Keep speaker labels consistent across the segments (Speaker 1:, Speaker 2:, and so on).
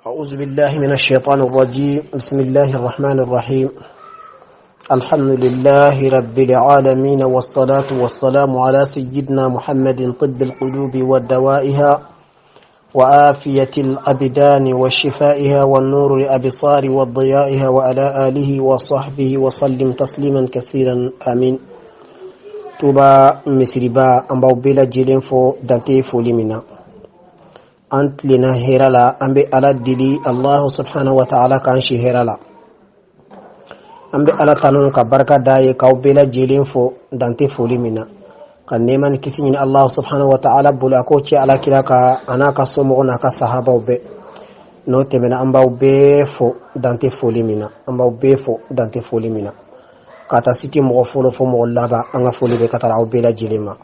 Speaker 1: أعوذ بالله من الشيطان الرجيم بسم الله الرحمن الرحيم الحمد لله رب العالمين والصلاة والسلام على سيدنا محمد طب القلوب ودوائها وآفية الأبدان وشفائها والنور لأبصار وضيائها وعلى آله وصحبه وسلم تسليما كثيرا آمين Tuba misiriba an b'aw bɛɛ lajɛlen fo dan tɛ foli min na an tilenna hɛrɛ la an bɛ ala deli allahu subhanahu wa ta'ala k'an si hɛrɛ la an bɛ ala tanu ka barika d'a ye k'aw bɛɛ lajɛlen fo dan tɛ foli min na ka nɛɛma ni kisi ɲini allahu subhanahu wa ta'ala bolo a k'o ci ala kira kan a n'a ka somɔgɔw n'a ka sahabaw bɛɛ n'o tɛmɛna an b'aw bɛɛ fo dan tɛ foli min na an b'aw bɛɛ fo dan tɛ foli min na ka taa siti mɔgɔ fɔlɔ fo mɔgɔ laban an ka foli bɛ ka taa aw bɛɛ lajɛlen ma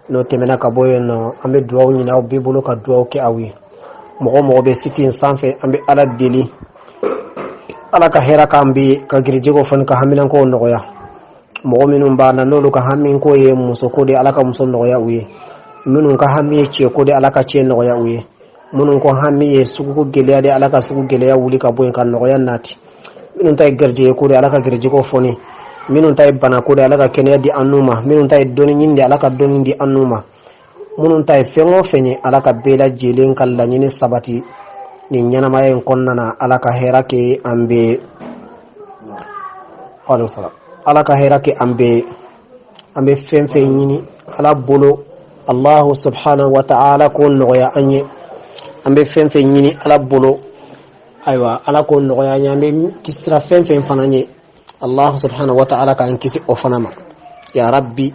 Speaker 1: n'o tɛmɛna ka bɔ yen nɔ an bɛ dugawu ɲini aw bɛɛ bolo ka dugawu kɛ aw ye mɔgɔ mɔgɔ bɛ siti in sanfɛ an bɛ ala deli ala ka hɛrɛ k'an bɛɛ ka girijɛgɛw fana ka haminankow nɔgɔya mɔgɔ minnu b'an na n'olu ka hamiko ye musoko de ala ka muso nɔgɔya u ye minnu ka hami ye cɛko de ala ka cɛ nɔgɔya u ye minnu ka hami ye suguko gɛlɛya de ala ka sugu gɛlɛya wuli ka bɔ yen ka nɔgɔya nati minnu ta ye garijɛgɛ ko de ala ka garijɛgɛw foni minnu ta ye banako de ala ka kɛnɛya di an n'u ma minnu ta ye dɔnni ɲini de ala ka dɔnni di an n'u ma minnu ta ye fɛn o fɛn ye ala ka bɛɛ lajɛlen ka laɲini sabati nin ɲɛnamaya in kɔnɔna na ala ka hɛrɛ kɛ an bɛɛ ala ka hɛrɛ kɛ an bɛɛ an bɛ fɛn fɛn ɲini ala bolo allahu subhanahu wa ta'ala k'o nɔgɔya an ye an bɛ fɛn fɛn ɲini ala bolo ayiwa ala k'o nɔgɔya an ye an bɛ siran fɛn fɛn fana ɲɛ allahu subhanahu wa ta'ala k'an kisi o fana ma ya rabbi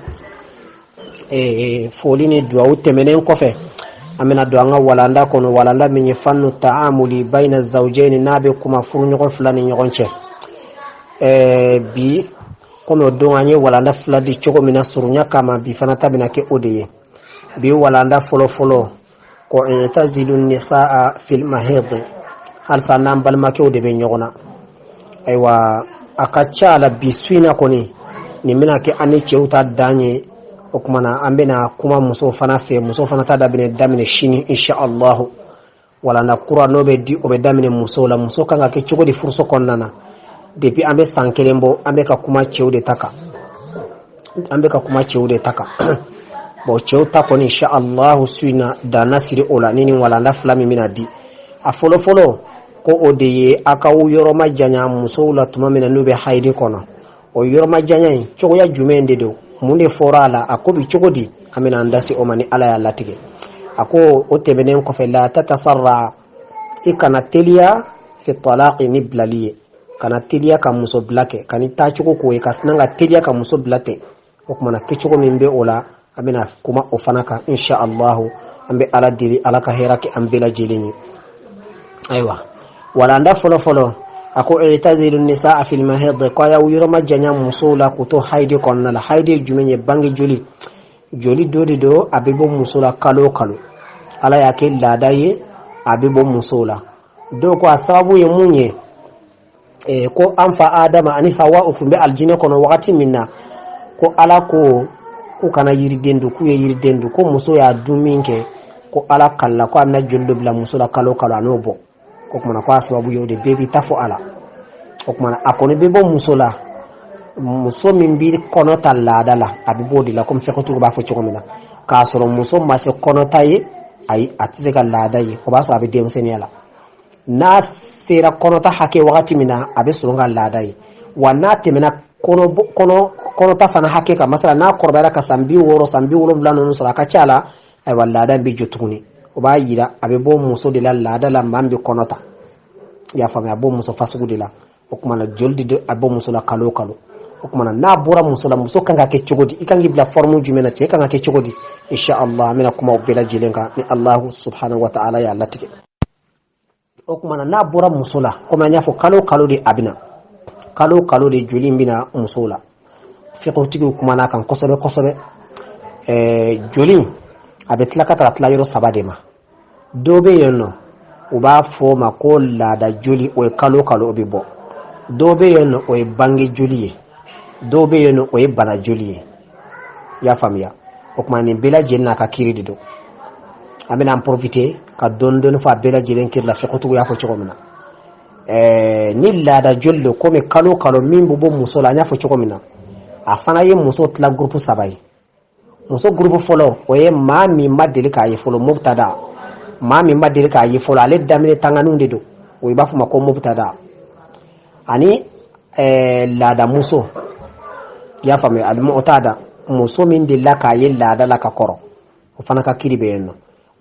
Speaker 1: foli ni duwawu tɛmɛnen kɔfɛ an bɛna don an ka walanda kɔnɔ walanda min ye fannu ta'amuli bayna zawjaini n'a bɛ kuma furuɲɔgɔn fila ni ɲɔgɔn cɛ bi komi o don an ye walanda fila di cogo min na surunya kama bi fana ta bɛna kɛ o de ye bi walanda fɔlɔ fɔlɔ ko i'tazilu nisaa fil mahid halisa n'an balimakɛw de bɛ ɲɔgɔn na ayiwa a ka ca la bi su in na kɔni nin bɛna kɛ an ni cɛw ta dan ye o tuma na an bɛna kuma musow fana fɛ musow fana ta daminɛ daminɛ sini insha allahu walanda kura n'o bɛ di o bɛ daminɛ musow la muso kan ka kɛ cogo di furuso kɔnɔna na depuis an bɛ san kelen bɔ an bɛ ka kuma cɛw de ta kan an bɛ ka kuma cɛw de ta kan bon cɛw ta kɔni insha allahu su in na danna siri o la ni nin walanda fila min bɛna di a fɔlɔ fɔlɔ ko o de ye a k'aw yɔrɔ majanya musow la tuma min na n'u bɛ hayidi kɔnɔ o yɔrɔ majanya in cogoya jumɛn de don mun de fɔra a la a ko bi cogo di an bɛna an da se o ma ni ala y'a latigɛ a ko o tɛmɛnen kɔfɛ la tatasarra i kana teliya fi talaqi ni bilali ye kana teliya ka muso bila kɛ kan'i taacogo k'o ye ka sina ka teliya ka muso bila ten o kumana kɛcogo min bɛ o la an bɛna kuma o fana kan insha allahu an bɛ ala deli ala ka hɛrɛ kɛ an bɛɛ lajɛlen ye ayiwa walanda fɔlɔ fɔlɔ a ko i'tazilu nisaa fil mahid ko a y'aw yɔrɔ majanya musow la k'u to hayidi kɔnɔna la hayidi ye jumɛn ye bange joli joli dɔ de don a bɛ bɔ muso la kalo o kalo ala y'a kɛ laada ye a bɛ bɔ musow la dɔw ko a sababu ye mun ye ko an fa adama ani hawa u tun bɛ alijinɛ kɔnɔ wagati min na ko ala ko k'u kana yiriden dun k'u ye yiriden dun ko muso y'a dun min kɛ ko ala kalila ko a bɛna joli dɔ bila muso la kalo kalo a n'o bɔ o kumana ko a sababu ye o de bɛɛ b'i ta fɔ a la o kumana a kɔni bɛ bɔ muso la muso min bɛ kɔnɔ ta laada la a bɛ bɔ o de la komi fɛkɛtigiw b'a fɔ cogo min na k'a sɔrɔ muso ma se kɔnɔta ye ayi a tɛ se ka laada ye o b'a sɔrɔ a bɛ denmisɛnninya la n'a sera kɔnɔta hakɛ wagati min na a bɛ sɔrɔ ka laada ye wa n'a tɛmɛna kɔnɔta fana hakɛ kan masala n'a kɔrɔbayara ka san 60 san 70 ninnu sɔrɔ a ka ca la ayiwa laada bɛ jɔ tuguni o b'a yira a bɛ bɔ muso de la laada la maa min bɛ kɔnɔ ta i y'a faamuya a bɔ muso fasugu de la o tuma na joli de a bɔ muso la kalo o kalo o tuma na n'a bɔra muso la muso kan ka kɛ cogo di i kan k'i bila forme jumɛn na cɛ kan ka kɛ cogo di insha Allah an bɛna kuma o bɛɛ lajɛlen kan ni Allahu subhanahu wa ta'ala y'a latigɛ o tuma na n'a bɔra muso la komi an y'a fɔ kalo kalo de a bɛ na kalo kalo de joli in bɛ na muso la fiqhutigiw kumana a kan kosɛbɛ kosɛbɛ joli a bɛ tila ka taa tila yɔrɔ saba de ma dɔw bɛ yen nɔ u b'a fɔ o ma ko laada joli o ye kalo kalo o bɛ bɔ dɔw bɛ yen nɔ o ye bange joli ye dɔw bɛ yen nɔ o ye bana joli ye i y'a faamuya o tuma nin bɛɛ lajɛlen n'a ka kiiri de don An bɛna an profiter ka dɔɔni dɔɔni fɔ a bɛɛ lajɛlen kiri la, fiqhutigiw y'a fɔ cogo min na. Ni laada joli don, komi kalo kalo min bɛ bɔ muso la, an y'a fɔ cogo min na, a fana ye muso tila groupe saba ye. Muso groupe fɔlɔ, o ye maa min ma deli k'a ye fɔlɔ, mubtada. Maa min ma deli k'a ye fɔlɔ, ale daminɛ tanganiw de don, o i b'a fɔ ma ko mubtada. Ani laada muso, i y'a faamuya, almu'tada, muso min delila k'a ye laada la ka kɔrɔ, o fana ka kiri bɛ yen nɔ.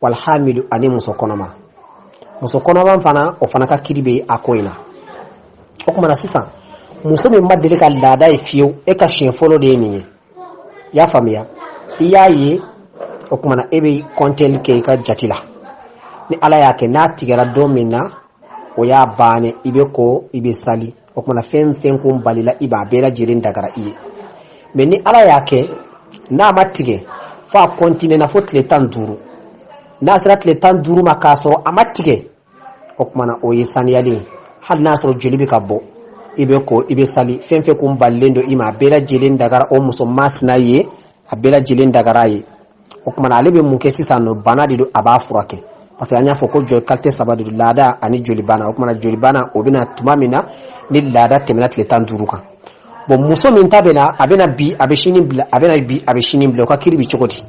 Speaker 1: Walhamilu, ani muso kɔnɔma. Muso kɔnɔma fana, o fana ka kiri bɛ a ko in na. O tuma na sisan, muso min ma deli ka laada ye fiyewu, e ka siɲɛ fɔlɔ de ye nin ye, i y'a faamuya, i y'a ye, o tuma na e bɛ kɔntɛli kɛ i ka jate la. Ni Ala y'a kɛ n'a tigɛra don min na, o y'a bannen, i bɛ ko, i bɛ sali. O tuma na fɛn fɛn kun balila i b'a bɛɛ lajɛlen dagara i ye. Mais ni Ala y'a kɛ n'a ma tigɛ, fo a kɔntinɛ na fo tile 15, n'a sera tile 15 ma k'a sɔrɔ a ma tigɛ, o tuma na o ye saniyalen ye. Hali n'a sɔrɔ joli bɛ ka bɔ, i bɛ ko, i bɛ sali. Fɛn fɛn kun balilen don i ma, a bɛɛ lajɛlen dagara o muso masina ye, a bɛɛ lajɛlen dagara a ye. O tuma na ale bɛ mun kɛ sisan nɔ? Bana de don, a b'a furakɛ, parce que an y'a fɔ ko joli qualité saba de don: laada ani jolibana. O tuma na jolibana, o bɛna tuma min na ni laada tɛmɛna tile 15 kan. Bon, muso min ta bɛ na, a bɛna bi, a bɛ sini bila, a bɛna bi, a bɛ sini bila, o ka kiri bɛ cogo di?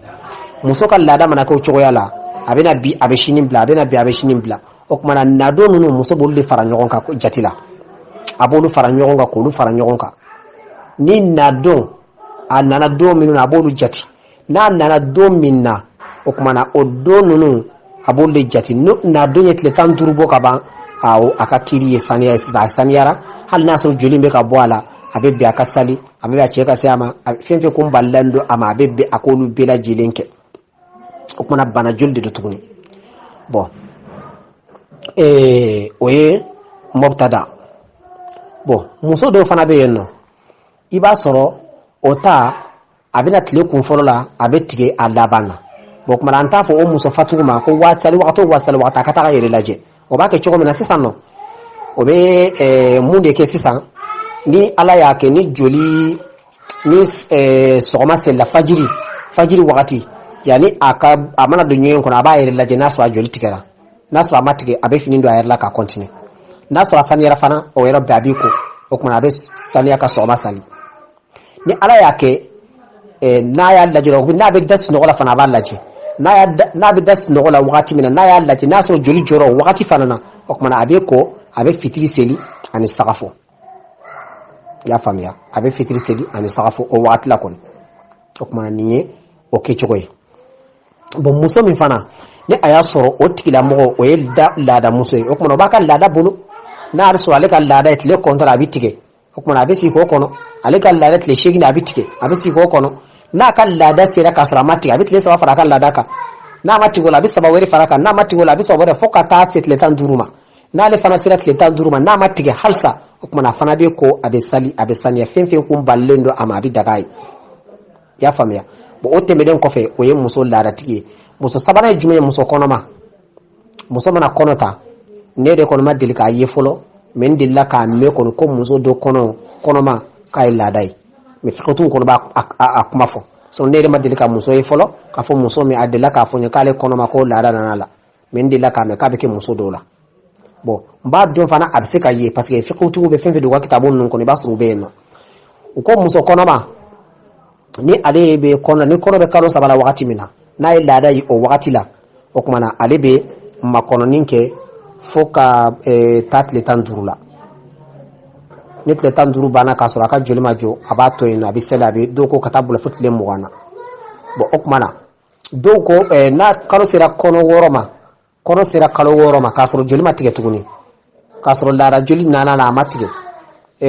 Speaker 1: Muso ka laada mana kɛ o cogoya la, a bɛna bi, a bɛ sini bila, a bɛna bi, a bɛ sini bila, o tuma na nadon ninnu, muso b'olu de fara ɲɔgɔn kan jate la. A b'olu fara ɲɔgɔn kan, k'olu fara ɲɔgɔn kan. Ni nadon a nana don minnu na, a b'olu jate. N'a nana don min na, o tuma na o don ninnu, a b'olu de jate. N'a don ye tile 15 bɔ ka ban, awɔ, a ka kiri ye saniya ye sisan. A saniyara, hali n'a sɔrɔ joli bɛ ka bɔ a la, a bɛ bɛn a ka sali, a bɛ bɛn a cɛ ka se a ma, fɛn fɛn kun balilen don a ma, a bɛ bɛn a k'olu bɛɛ lajɛlen kɛ. O kumana bana joli de don tuguni. Bon, o ye mubtada. Bon, muso dɔw fana bɛ yen nɔ, i b'a sɔrɔ o ta, a bɛna tile kun fɔlɔ la, a bɛ tigɛ a laban na. Bon, kumana an t'a fɔ o muso fatugu ma ko sali wagati o sali wagati a ka taga yɛrɛ lajɛ. O b'a kɛ cogo min na sisan nɔ, o bɛ mun de kɛ sisan? Ni Ala y'a kɛ ni joli ni sɔgɔma selila, fajiri wagati, yanni a ka a mana don ɲɛgɛn kɔnɔ, a b'a yɛrɛ lajɛ n'a sɔrɔ a joli tigɛra. N'a sɔrɔ a ma tigɛ, a bɛ fini don a yɛrɛ la ka continuer. N'a sɔrɔ a saniyara fana, o yɔrɔ bɛɛ a b'i ko. O kumana a bɛ saniya ka sɔgɔma sali. Ni Ala y'a kɛ n'a y'a lajɛ, n'a bɛ da sunɔgɔ la fana, a b'a lajɛ. N'a bɛ da sunɔgɔ la wagati min na, n'a y'a lajɛ n'a sɔrɔ joli jɔra o wagati fana na, o kumana a bɛ ko, a bɛ fitiri seli ani sagafo. I y'a faamuya? A bɛ fitiri seli ani sagafo o wagati la kɔni. O kumana nin ye o kɛcogo ye. Bon, muso min fana ni a y'a sɔrɔ o tigilamɔgɔ, o ye laada muso ye, o kumana o b'a ka laada bolo. N'a y'a sɔrɔ ale ka laada ye tile 9, a bɛ tigɛ, o kumana a bɛ sigi k'o kɔnɔ. Ale ka laada tile 8, a bɛ tigɛ, a bɛ sigi k'o kɔnɔ. N'a ka laada sera k'a sɔrɔ a ma tigɛ, a bɛ tile 3 fara a ka laada kan. N'a ma tigɛ o la, a bɛ 3 wɛrɛ fara kan. N'a ma tigɛ o la, a bɛ 3 wɛrɛ, fo ka taa se tile 15 ma. N'ale fana sera tile 15 ma, n'a ma tigɛ halisa, o kumana a fana bɛ ko, a bɛ sali, a bɛ saniya. Fɛn fɛn kun balilen don a ma, a bɛ daga a ye. I y'a faamuya? Bon, o tɛmɛnen kɔfɛ, o ye muso laadatigi ye. Muso sabanan ye jumɛn ye? Muso kɔnɔma. Muso mana kɔnɔ ta, ne de kɔni ma deli k'a ye fɔlɔ, mais n delila k'a mɛn kɔni ko muso dɔ kɔnɔ kɔnɔma k'a ye laada ye. Mais fiqhutigiw kɔni b'a a kuma fɔ. Sinon ne yɛrɛ ma deli ka muso ye fɔlɔ k'a fɔ muso min a delila k'a fɔ n ye k'ale kɔnɔma ko laada nana la. Mais n delila k'a mɛn k'a bɛ kɛ muso dɔw la. Bon, n b'a dɔn fana a bɛ se ka ye, parce que fiqhutigiw bɛ fɛn fɛn don u ka kitabu ninnu kɔnɔ, i b'a sɔrɔ u bɛ yen nɔ. U ko muso kɔnɔma, ni ale bɛ kɔnɔ, ni kɔnɔ bɛ kalo 3 la wagati min na, n'a ye laada ye o wagati la, o tuma na ale bɛ makɔnɔni kɛ fo ka taa tile 15 la. Ni tile 15 banna k'a sɔrɔ a ka joli ma jɔ, a b'a to yen nɔ, a bɛ seli. A bɛ dɔw ko ka taa bila fo tile 20 na. Bon, o tuma na dɔw ko n'a kalo sera kɔnɔ 6 ma, kɔnɔ sera kalo 6 ma k'a sɔrɔ joli ma tigɛ tuguni, k'a sɔrɔ laada joli nana la, a ma tigɛ,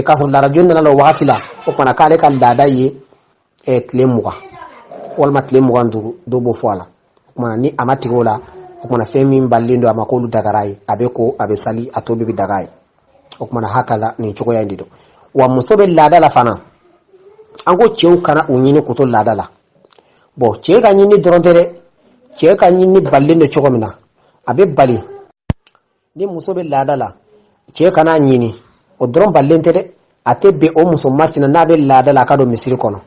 Speaker 1: k'a sɔrɔ laada joli nana la o wagati la, o tuma na k'ale ka laada ye tile 20 walima tile 25, dɔw b'o fɔ a la. O tuma na ni a ma tigɛ o la, o tuma na fɛn min balilen don a ma, k'olu dagara ye, a bɛ ko, a bɛ sali, a tɔ bɛɛ bɛ daga ye. O tuma na hakala nin cogoya in de don. Wa muso bɛ laada la fana, an ko cɛw kana u ɲini k'u to laada la. Bon, cɛ ka ɲini dɔrɔn tɛ dɛ, cɛ ka ɲini balilen don cogo min na, a bɛ bali ni muso bɛ laada la, cɛ kana ɲini, o dɔrɔn balilen tɛ dɛ. A tɛ bɛn o muso masina n'a bɛ laada la, a ka don misiri kɔnɔ.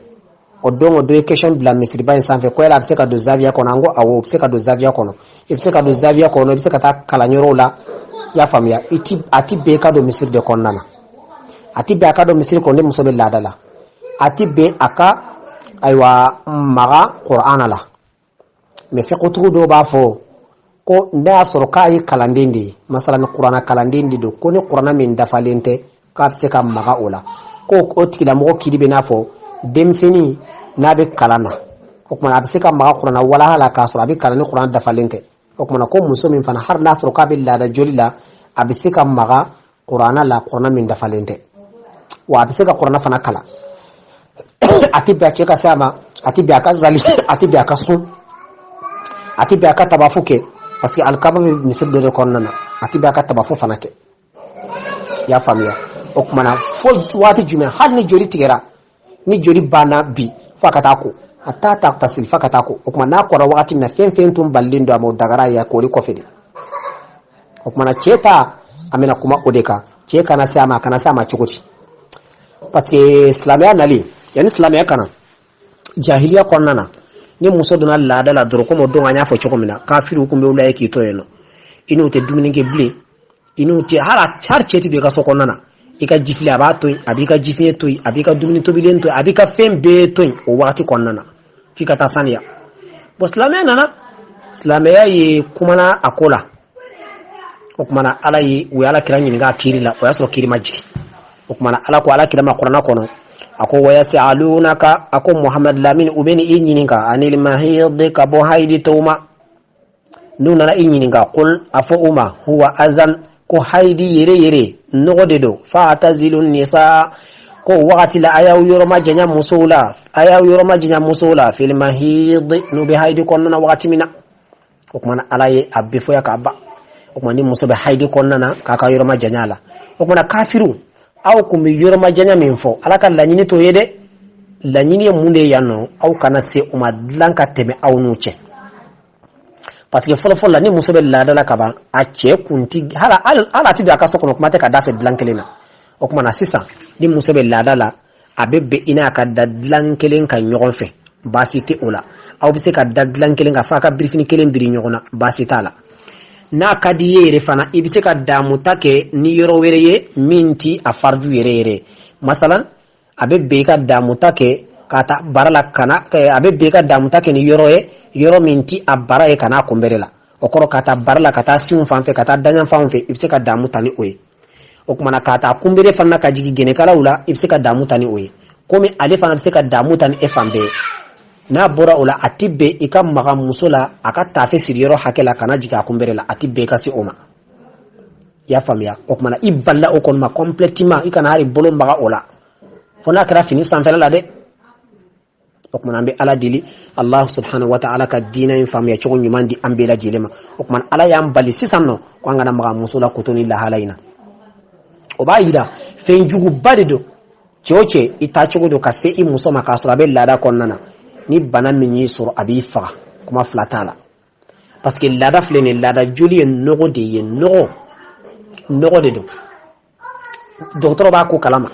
Speaker 1: O don, o dɔ ye question bila misiriba in sanfɛ ko yala a bɛ se ka don zaviya kɔnɔ. An ko awɔ, o bɛ se ka don zaviya kɔnɔ. I bɛ se ka don zawiya kɔnɔ, i bɛ se ka taa kalanyɔrɔw la. I y'a faamuya? I ti a ti bɛn i ka don misiri de kɔnɔna na. A ti bɛn a ka don misiri kɔnɔ ni muso bɛ laada la. A ti bɛn a ka, ayiwa, maga Kur'ana la. Mais fiqhutigiw dɔw b'a fɔ ko n'a y'a sɔrɔ k'a ye kalanden de ye, masalan Kurana kalanden de don, ko ni Kurana min dafalen tɛ, k'a bɛ se ka maga o la, ko o tigilamɔgɔ kiri bɛ n'a fɔ denmisɛnnin n'a bɛ kalan na. O kumana, a bɛ se ka maga Kurana walaha la k'a sɔrɔ a bɛ kalan ni Kurana dafalen tɛ. O kumana, ko muso min fana, hali n'a sɔrɔ k'a bɛ laada joli la, a bɛ se ka maga Kurana la, Kurana min dafalen tɛ, wa a bɛ se ka Kurana fana kalan. A tɛ bɛn a cɛ ka se a ma, a tɛ bɛn a ka sali, a tɛ bɛn a ka sun, a tɛ bɛn a ka tabafu kɛ, parce que alikaba bɛ misiri dɔ de kɔnɔna na. A tɛ bɛn a ka tabafu fana kɛ. I y'a faamuya? O kumana, fo waati jumɛn? Hali ni joli tigɛra, ni joli banna bi, fo a ka taa ko, a t'a ta tasili, fo a ka taa ko. O kuma, n'a kɔra wagati min na, fɛn fɛn tun balilen don a ma, o dagara ye kori kɔfɛ de. O kumana, cɛ ta, an bɛna kuma o de kan. Cɛ kana se a ma, a kana se a ma cogo di? Parce que silamɛya nalen, yanni silamɛya ka na, jahiliya kɔnɔna na, ni muso donna laada la dɔrɔn, komi o don an y'a fɔ cogo min na, kafiriw tun bɛ wula ye k'i to yen nɔ, i n'u tɛ dumuni kɛ bilen, i n'u tɛ hali cɛ tɛ don i ka so kɔnɔna na. I ka jifilen, a b'a to yen, a b'i ka jifiɲɛ to yen, a b'i ka dumuni tobilen to yen, a b'i ka fɛn bɛɛ to yen o wagati kɔnɔna na, f'i ka taa saniya. Bon, silamɛya nana, silamɛya ye kumana a ko la. O kumana, Ala ye, u ye Ala kira ɲininka a kiiri la. O y'a sɔrɔ kiiri ma jigin. O kumana, Ala ko Ala kira ma Kuranna kɔnɔ, a ko: wayasalunaka, a ko Muhamad Lamin, u bɛ ni i ɲininka anil mahidi, ka bɔ hayidi tɔw ma. N'u nana i ɲininka, qul, a fɔ u ma, huwa azan, ko hayidi yɛrɛ yɛrɛ nɔgɔ de don. Fa'tazilu nisa, ko wagati la a y'aw yɔrɔ ma janya musow la, a y'aw yɔrɔ ma janya musow la, fil mahidi, n'u bɛ hayidi kɔnɔna na wagati min na. O kumana, Ala ye a bɛɛ fɔ ya k'a ban. O kuma, ni muso bɛ hayidi kɔnɔna na, k'a ka yɔrɔ ma janya a la. O kumana, kafiriw, aw kun bɛ yɔrɔ ma janya min fɔ, Ala ka laɲini t'o ye dɛ. Laɲini ye mun de ye yan nɔ? Aw kana se u ma dilan ka tɛmɛ aw n'u cɛ, parce que fɔlɔfɔlɔ la, ni muso bɛ laada la kaban, a cɛ kun ti hala a ti don a ka so kɔnɔ, kuma tɛ ka da fɛ dilan kelen na. O kuma na, sisan ni muso bɛ laada la, a bɛ bɛn i n'a ka da dilan kelen kan ɲɔgɔn fɛ, baasi tɛ o la. Aw bɛ se ka da dilan kelen kan f'a ka birifini kelen biri ɲɔgɔn na, baasi t'a la. N'a ka di i ye yɛrɛ fana, i bɛ se ka damuta kɛ ni yɔrɔ wɛrɛ ye min ti a fariju yɛrɛ yɛrɛ. Masalan, a bɛ bɛn i ka damuta kɛ ka taa bara la ka na, a bɛ bɛn i ka damuta kɛ ni yɔrɔ ye, yɔrɔ min ti a bara ye, ka n'a kunbɛrɛ la. O kɔrɔ, ka taa bara la, ka taa sinw fan fɛ, ka taa daɲan fan fɛ, i bɛ se ka damu ta ni o ye. O kumana, ka taa kunbere fana ka jigin gɛnɛkalaw la, i bɛ se ka damu ta ni o ye, komi ale fana bɛ se ka damu ta ni e fan bɛɛ ye. N'a bɔra o la, a ti bɛn i ka maga muso la a ka taafe siri yɔrɔ hakɛ la, kana jigin a kunbere la. A ti bɛn i ka se o ma. I y'a faamuya? O kumana, i balila o kɔni ma complètement, i kana hali bolo maga o la, fo n'a kɛra fini sanfɛla la dɛ. O kumana, an bɛ Ala deli, Allah subhanahu wa ta'ala ka diinɛ in faamuya cogo ɲuman di an bɛɛ lajɛlen ma. O kumana, Ala y'an bali sisan nɔ ko an kana maga muso la koto ni lahala in na. O b'a yira fɛn juguba de don. Cɛ o cɛ, i taa cogo don ka se i muso ma k'a sɔrɔ a bɛ laada kɔnɔna na, ni bana min y'i sɔrɔ, a b'i faga, kuma fila t'a la. Parce que laada filɛ nin ye, laada joli ye nɔgɔ de ye, nɔgɔ nɔgɔ de don. Dɔgɔtɔrɔ b'a ko kalama,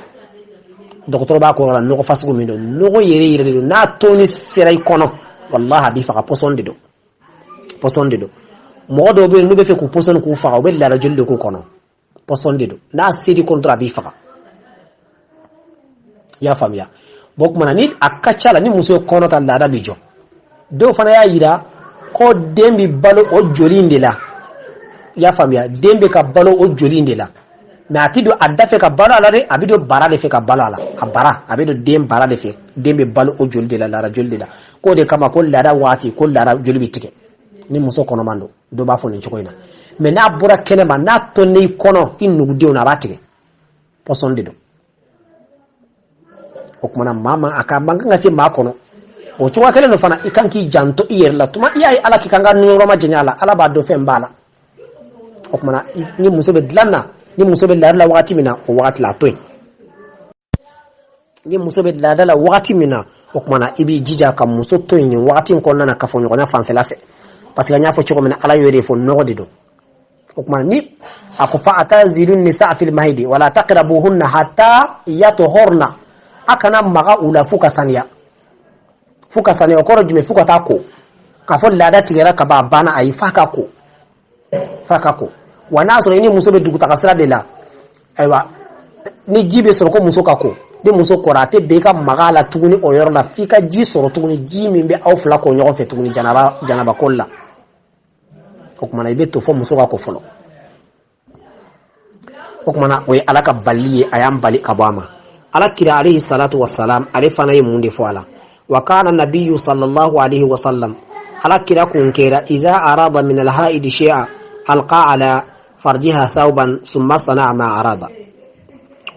Speaker 1: dɔgɔtɔrɔ b'a ko la nɔgɔ fasugu min don, nɔgɔ yɛrɛ yɛrɛ de don. N'a toni sera i kɔnɔ, walahi, a b'i faga. Pɔsɔn de don, pɔsɔn de don. Mɔgɔ dɔw bɛ yen, n'u bɛ fɛ k'u pɔsɔni k'u faga, u bɛ laada joli de k'u kɔnɔ. Pɔsɔn de don, n'a ser'i kɔnɔ dɔrɔn, a b'i faga. I y'a faamuya? Bon, kumana, ni a ka ca la, ni muso ye kɔnɔ ta, laada bɛ jɔ. Dɔw fana y'a yira ko den bɛ balo o joli in de la. I y'a faamuya? Den bɛ ka balo o joli in de la, mais a ti don a da fɛ ka balo a la dɛ, a bɛ don bara de fɛ ka balo a la. A bara, a bɛ don den bara de fɛ. Den bɛ balo o joli de la, laada joli de la. K'o de kama ko laada waati, ko laada joli bɛ tigɛ ni muso kɔnɔman don. Dɔw b'a fɔ nin cogo in na. Mais n'a bɔra kɛnɛma, n'a tɔnnen i kɔnɔ, i nugudenw na, a b'a tigɛ. Pɔsɔn de don. O kumana, maa ma a ka man kan ka se maa kɔnɔ o cogoya kelen don fana. I kan k'i janto i yɛrɛ la tuma i y'a ye Ala k'i kan ka niyɔrɔ ma janya a la. Ala b'a dɔn fɛn b'a la. O kumana, ni muso bɛ dilan na, ni muso bɛ laada la wagati min na, o wagati la, a to yen. Ni muso bɛ laada la wagati min na, o kumana, i b'i jija ka muso to yen nin wagati in kɔnɔna na, kafoɲɔgɔnya fanfɛla fɛ, parce que an y'a fɔ cogo min na, Ala y'o de fɔ, nɔgɔ de don. O kumana, ni a ko fa'tazilu nisa fil mahidi wala taqrabuhunna hatta yatuhurna, a kana maga u la f'u ka saniya, f'u ka saniya. O kɔrɔ jumɛn? F'u ka taa ko. K'a fɔ laada tigɛra ka ban, a banna, ayi, f'a ka ko, f'a ka ko. Wa n'a sɔrɔ i ni muso bɛ dugutaga sira de la, ayiwa, ni ji bɛ sɔrɔ ko muso ka ko, ni muso kora, a tɛ bɛn i ka maga a la tuguni o yɔrɔ la, f'i ka ji sɔrɔ tuguni, ji min bɛ aw fila ko ɲɔgɔn fɛ tuguni janaba, janaba koli la. O kumana i bɛ to fo muso ka ko fɔlɔ. O kumana o ye Ala ka balili ye, a y'an bali ka bɔ a ma. Ala kira alayhi salatu wasalam, ale fana ye mun de fɔ a la? Wa kana nabiyu sallallahu alayhi wasallam, Ala kira kun kɛra, iza arada min alhaidi shay'a alqa ala farjiha thawban summa sana'a ma arada.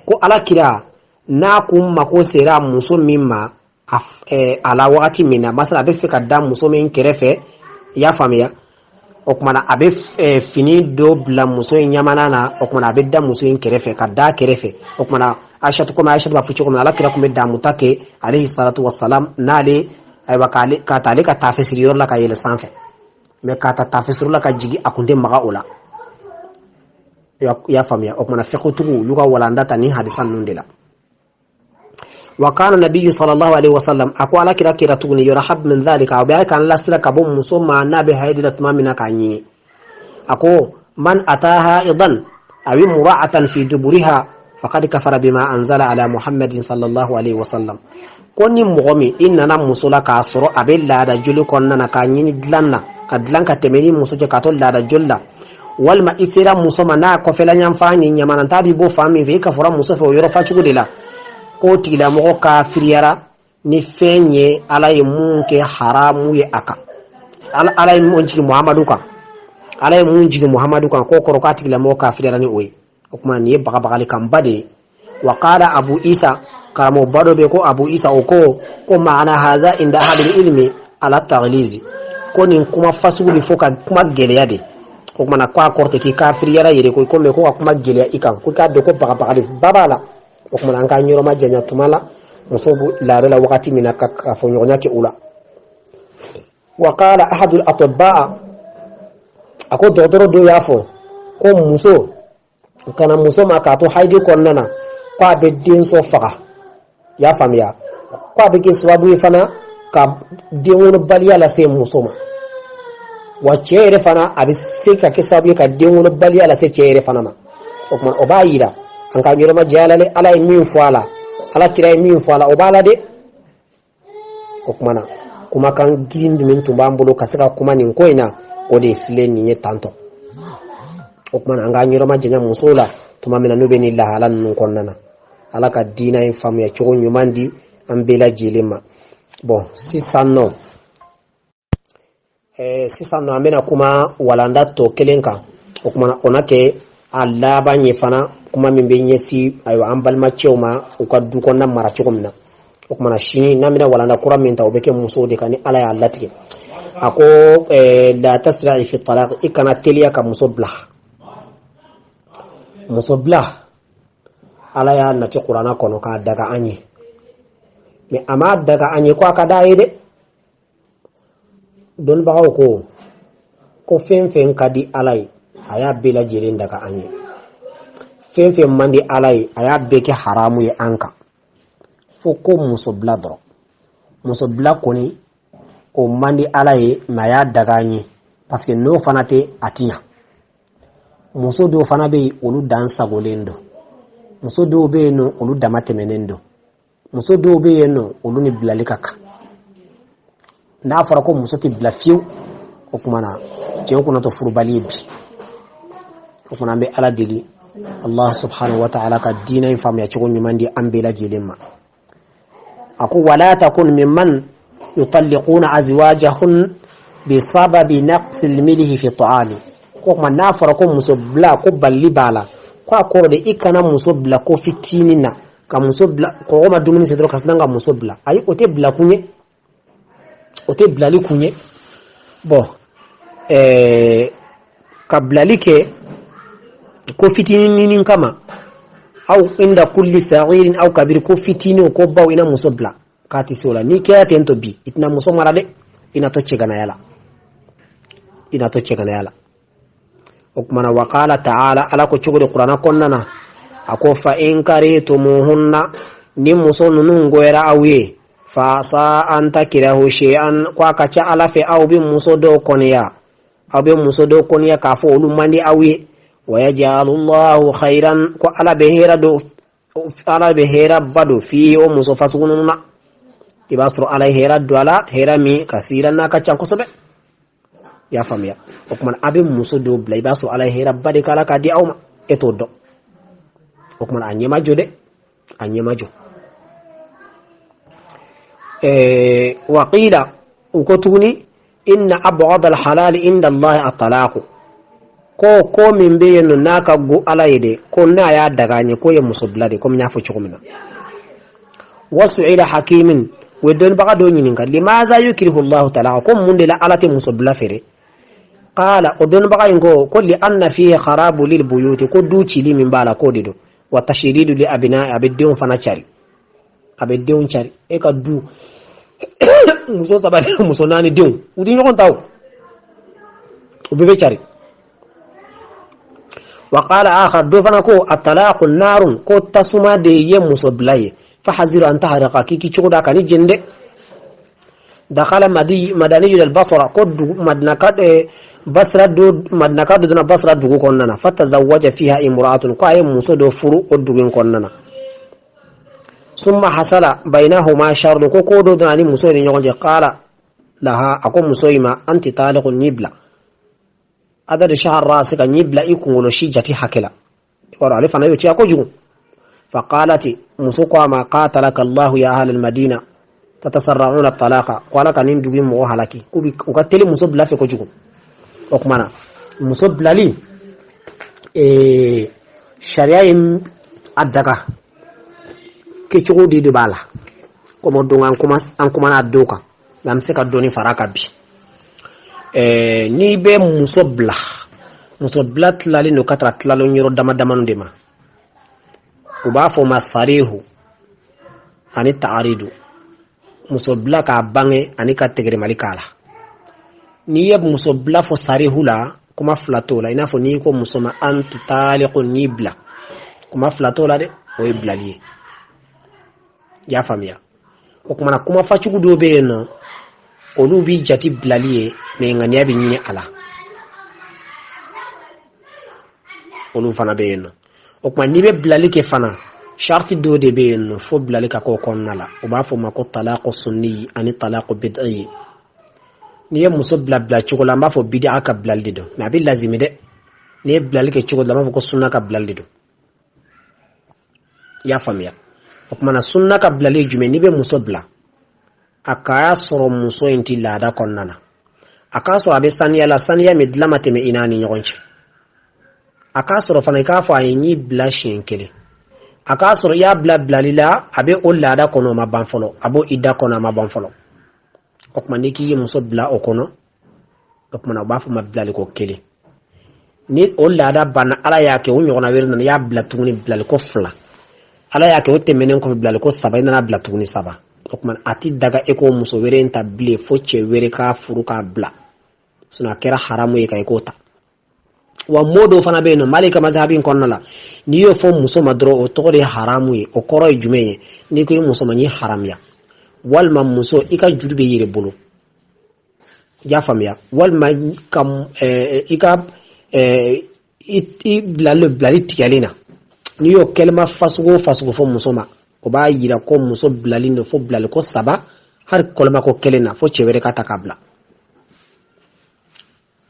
Speaker 1: Ko Ala kira n'a kun mako sera muso min ma a la wagati min na, masala a bɛ fɛ ka da muso min kɛrɛfɛ, i y'a faamuya, o kumana a bɛ fini dɔ bila muso in ɲamana na, o kumana a bɛ da muso in kɛrɛfɛ, ka da kɛrɛfɛ. O kumana Aishatu, komi Aishatu b'a fɔ cogo min na, Ala kira tun bɛ damuta kɛ alayhi salatu wasalam, n'ale ayiwa k'ale ka taa ale ka taafe siri yɔrɔ la ka yɛlɛ sanfɛ, mɛ k'a ta taafe siri la ka jigin, a kun tɛ maga o la. I y'a faamuya? O kumana fiqhutigiw y'u ka walanda ta nin hadisa ninnu de la. Wa kana nabiyyu sallallahu alaihi wasallam, a ko Ala kira kira tuguni, yarhab min dhalika, a bɛ k'an lasira ka bɔ muso ma n'a bɛ hayidi la tuma min na k'a ɲini. A ko man ataha idan aw imra'atan fi duburiha faqad kafara bima anzala ala Muhammadin sallallahu alaihi wasallam. Ko ni mɔgɔ min i nana muso la k'a sɔrɔ a bɛ laada joli kɔnɔna na, k'a ɲini dilan na, ka dilan ka tɛmɛ ni muso cɛ k'a to laada joli la, walima i sera muso ma n'a kɔfɛla ɲanfan ni ɲamananta bɛ bɔ fan min fɛ, i ka fɔra muso fɛ o yɔrɔ facogo de la, k'o tigilamɔgɔ kafiriyara ni fɛn ye Ala ye mun kɛ haramu ye a kan, Ala ye mun jigin Muhamadu kan, Ala ye mun jigin Muhamadu kan, k'o kɔrɔ k'a tigilamɔgɔ kafiriyara ni o ye. O kuma nin ye bagabagali kanba de ye. Wa qala Abu Isa, karamɔgɔba dɔ bɛ ko Abu Isa, o ko ko maana haza inda ahlil ilmi ala taglizi, ko nin kuma fasugu bɛ fɔ ka kuma gɛlɛya de. O kumana ko a kɔrɔ tɛ k'i kafiriyara yɛrɛ ko komi ko ka kuma gɛlɛya i kan, ko i k'a dɔn ko bagabagali ba b'a la. O kumana an k'an yɔrɔ ma janya tuma la muso bɛ laada la wagati min na, ka kafoɲɔgɔnya kɛ u la. Wa qala ahadul atibaa, a ko dɔgɔtɔrɔ dɔw y'a fɔ ko muso kana muso ma k'a to hayidi kɔnɔna na, ko a bɛ denso faga. I y'a faamuya? Ko a bɛ kɛ sababu ye fana ka denwolobaliya lase muso ma, wa cɛ yɛrɛ fana, a bɛ se ka kɛ sababu ye ka denwolobaliya lase cɛ yɛrɛ fana ma. O tuma o b'a yira an ka yɔrɔ ma janya la dɛ. Ala ye min fɔ a la, Ala kira ye min fɔ a la, o b'a la dɛ. O tuma na kumakan girin min tun b'an bolo ka se ka kuma nin ko in na, o de filɛ nin ye tantɔ. O tuma na an k'an yɔrɔ ma janya musow la tuma min na n'u bɛ nin lahala ninnu kɔnɔna na. Ala ka diinɛ in faamuya cogo ɲuman di an bɛɛ lajɛlen ma. Bɔn, sisan nɔ, sisan nɔ an bɛna kuma walanda tɔ kelen kan. O kumana o na kɛ a laban ye fana, kuma min bɛ ɲɛsin ayiwa an balimacɛw ma, u ka du kɔnɔna mara cogo min na. O kumana sini n'an bɛna walanda kura min ta, o bɛ kɛ musow de kan ni Ala y'a latigɛ. A ko la tasra'i fi talaq, i kana teliya ka muso bila. Muso bila, Ala y'a nati Kuranna kɔnɔ k'a daga an ye, mɛ a m'a daga an ye ko a ka d'a ye dɛ. Dɔnnibagaw ko ko fɛn fɛn ka di Ala ye, a y'a bɛɛ lajɛlen daga an ye. Fɛn fɛn man di Ala ye, a y'a bɛɛ kɛ haramu ye an kan, fo ko muso bila dɔrɔn. Muso bila kɔni, o man di Ala ye, mɛ a y'a daga an ye, parce que n'o fana tɛ, a ti ɲa. Muso dɔw fana bɛ yen, olu dan sagolen don. Muso dɔw bɛ yen nɔ, olu dama tɛmɛnen don. Muso dɔw bɛ yen nɔ, olu ni bilali ka kan. N'a fɔra ko muso tɛ bila fiyewu, o tuma na cɛw kunna to furubali ye bi. O tuma an bɛ Ala deli, Allah subhanahu wa ta'ala ka diinɛ in faamuya cogo ɲuman di an bɛɛ lajɛlen ma. A ko wala takun mimman yutalliquna azwajahun bisababi naqsil milhi fi ta'ami. Ko kuma n'a fɔra ko muso bila, ko balili b'a la, ko a kɔrɔ de i kana muso bila ko fitinin na, ka muso bila kɔgɔ ma dumuni se dɔrɔn ka sin ka muso bila. Ayi, o tɛ bila kun ye, o tɛ bilali kun ye. Bɔn, ka bilali kɛ ko fitinin kama, aw inda kulli saghirin aw kabir, ko fitinin ko baw, ina muso bila k'a tɛ se o la. N'i kɛra ten to bi, i tɛna muso mara dɛ, i na to cɛganaya la, i na to cɛganaya la. O kumana wa qala ta'ala, Ala ko cogo di Kuranna kɔnɔna na? A ko fa in karihtumuhunna, ni muso ninnu goyara aw ye, Fa asa an takrahu shay'an, ko a ka ca ala fɛ aw bɛ muso dɔw kɔniya, aw bɛ muso dɔw kɔniya k'a fɔ olu man di aw ye. Wa yaj'alullahu khairan, ko ala bɛ hɛrɛ don, ala bɛ hɛrɛ ba don fi o muso fasugu ninnu na. I b'a sɔrɔ ala ye hɛrɛ don a la, hɛrɛ min kasiran, n'a ka ca kosɛbɛ. I y'a faamuya? O tuma a bɛ muso dɔw bila, i b'a sɔrɔ ala ye hɛrɛ ba de k'a la k'a di aw ma, e t'o dɔn. O tuma a ɲɛma jɔ dɛ, a ɲɛma jɔ. Wa qila, u ko tuguni, inna abghad alhalal inda allahi at-talaq, ko min bɛ yen nɔ n'a ka go ala ye de, ko n'a y'a daga an ye, k'o ye muso bila de, komi n y'a fɔ cogo min na. Wa su'ila hakimin, u ye dɔnnibaga dɔ ɲininka, limaza yukrihu allahu talaqa, ko mun de la ala tɛ muso bila fɛ? Qala, o dɔnnibaga in ko li anna fihi kharabu lil buyuti, ko du cili min b'a la, k'o de don. Wa tashridu li abina, a bɛ denw fana cari, a bɛ denw cari. E ka du muso saba, muso naani denw, u ti ɲɔgɔn ta, o u bɛɛ bɛ cari. Wa qala akhar, dɔ fana ko atalaqu narun, ko tasuma de ye muso bila ye. Fahaziru an tahriqa, k'i k'i cogo da kan'i jeni dɛ. Dakhala madaniyu al basra, ko dugu madinaka, basra do, madinaka dɔ donna basra dugu kɔnɔna na. Fatazawwaja fiha imra'atun, ko a ye muso dɔ furu o dugu in kɔnɔna na. Summa hasala bainahuma sharrun, ko dɔ donna ani muso ni ɲɔgɔn cɛ. Qala laha, a ko muso in ma, anti taliqun, n y'i bila adadu shahar rasi ka, n y'i bila i kunkolo si jati hakɛ la. I b'a dɔn ale fana y'o ciya kojugu. Faqalati, muso ko a ma, qatalaka allahu ya ahla almadina tatasarrauna talaqa, ko ala ka nin dugu in mɔgɔ halaki, k'u bi u ka teli muso bila fɛ kojugu. O kuma na, muso bilali, sariya ye a daga kɛcogo de b'a la. Komi don an kumana a dɔw kan, nka an bɛ se ka dɔɔni fara a kan bi. N'i bɛ muso bila, muso bila tilalen don ka taga tilalen yɔrɔ dama damani de ma. U b'a fɔ o ma sarihu ani taaridu, muso bila k'a bange ani ka tɛgɛrɛmali k'a la. N'i ye muso bila fɔ sarihu la, kuma fila t'o la. I n'a fɔ n'i ko muso ma anti taliqun, n y'i bila, kuma fila t'o la dɛ, o ye bilali ye. I y'a faamuya? O kumana kuma facogo dɔw bɛ yen nɔ, olu b'i jate bilali ye, mɛ ŋaniya bɛ ɲini a la, olu fana bɛ yen nɔ. O tuma n'i bɛ bilali kɛ fana, sariti dɔw de bɛ yen nɔ fo bilali ka k'o kɔnɔna la. U b'a fɔ o ma ko talaqu sunni ani talaqu bid'i. N'i ye muso bila bila cogo la, an b'a fɔ bid'a ka bilali de don, mɛ a bɛ lazimi dɛ. N'i ye bilali kɛ cogo dɔ la, an b'a fɔ ko sunna ka bilali de don. I y'a faamuya? O tuma na sunna ka bilali ye jumɛn? N'i bɛ muso bila, a k'a sɔrɔ muso in ti laada kɔnɔna na, a k'a sɔrɔ a bɛ saniya la, saniya min dilan ma tɛmɛ i n'a ni ɲɔgɔn cɛ. A k'a sɔrɔ fana i k'a fɔ a ye n y'i bila siɲɛ kelen. A k'a sɔrɔ i y'a bila bilali la, a bɛ o laada kɔnɔ, o ma ban fɔlɔ, a b'o i da kɔnɔ, a ma ban fɔlɔ. O tuma n'i k'i ye muso bila o kɔnɔ, o tuma na u b'a fɔ ma bilaliko kelen. Ni o laada banna, ala y'a kɛ o ɲɔgɔnna wɛrɛ nana, i y'a bila tuguni bilaliko fila. Ala y'a kɛ o tɛmɛnen kɔfɛ bilaliko saba, i nana bila tuguni saba. O tuma a ti daga e k'o muso wɛrɛ in ta bilen fo cɛ wɛrɛ k'a furu k'a bila, sinon a kɛra haramu ye ka i k'o ta. Wa mot dɔw fana bɛ yen nɔ Maliki ka mazahabi in kɔnɔna la, n'i y'o fɔ muso ma dɔrɔn, o tɔgɔ de ye haramu ye. O kɔrɔ ye jumɛn ye? N'i ko i muso ma n y'i haramuya, walima muso i ka juru bɛ i yɛrɛ bolo, i y'a faamuya, walima ka i ka i bilali bilali tigɛlen na, n'i y'o kɛlɛma fasugu o fasugu fɔ muso ma, o b'a yira ko muso bilalen don fo bilali ko saba, hali kɔlɔma ko kelen na, fo cɛ wɛrɛ ka ta k'a bila.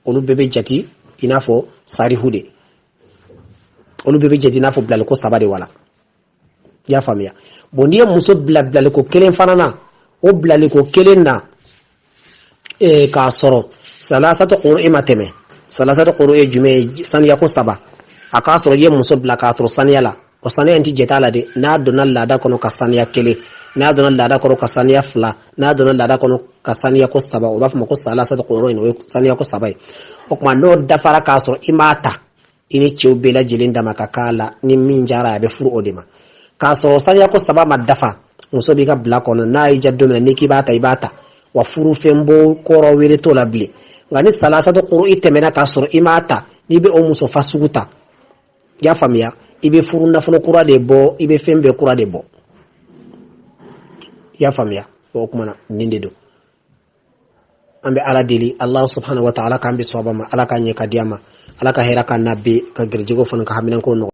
Speaker 1: Olu bɛɛ bɛ jate i n'a fɔ sarihu de, olu bɛɛ bɛ jate i n'a fɔ bilaliko saba de wala. I y'a faamuya? Bon, n'i ye muso bila bilaliko kelen fana na, o bilaliko kelen na, k'a sɔrɔ salasatu quru ma tɛmɛ. Salasatu quru ye jumɛn ye? Saniya ko saba. A k'a sɔrɔ i ye muso bila k'a sɔrɔ saniya la, o saniya in ti jate a la dɛ. N'a donna laada kɔnɔ ka saniya kelen, n'a donna laada kɔnɔ ka saniya fila, n'a donna laada kɔnɔ ka saniya ko saba, o b'a fɔ ma ko salasatu quru, o ye saniya ko saba ye. O tuma n'o dafara k'a sɔrɔ i m'a ta, i ni cɛw bɛɛ lajɛlen dama ka k'a la, ni min jara a bɛ furu o de ma. K'a sɔrɔ saniya ko saba ma dafa, muso b'i ka bila kɔnɔ, n'a y'i ja don min na, n'i k'i b'a ta, i b'a ta, wa furu fɛn bɔ kɔrɔ wɛrɛ t'o la bilen. Nka ni salasatu quru i tɛmɛna k'a sɔrɔ i m'a ta, n'i bɛ o muso fasugu ta, i y'a faamuya, i bɛ furu nafolo kura de bɔ, i bɛ fɛn bɛɛ kura de bɔ. I y'a faamuya? O kuma na, nin de don. An bɛ Ala deli, Allah subhanahu wa ta'ala, k'an bɛ sɔba ma. Ala k'a ɲɛ ka di a ma. Ala ka hɛrɛ ka na bɛɛ ka garijɛgɛw fana ka haminanko nɔgɔ.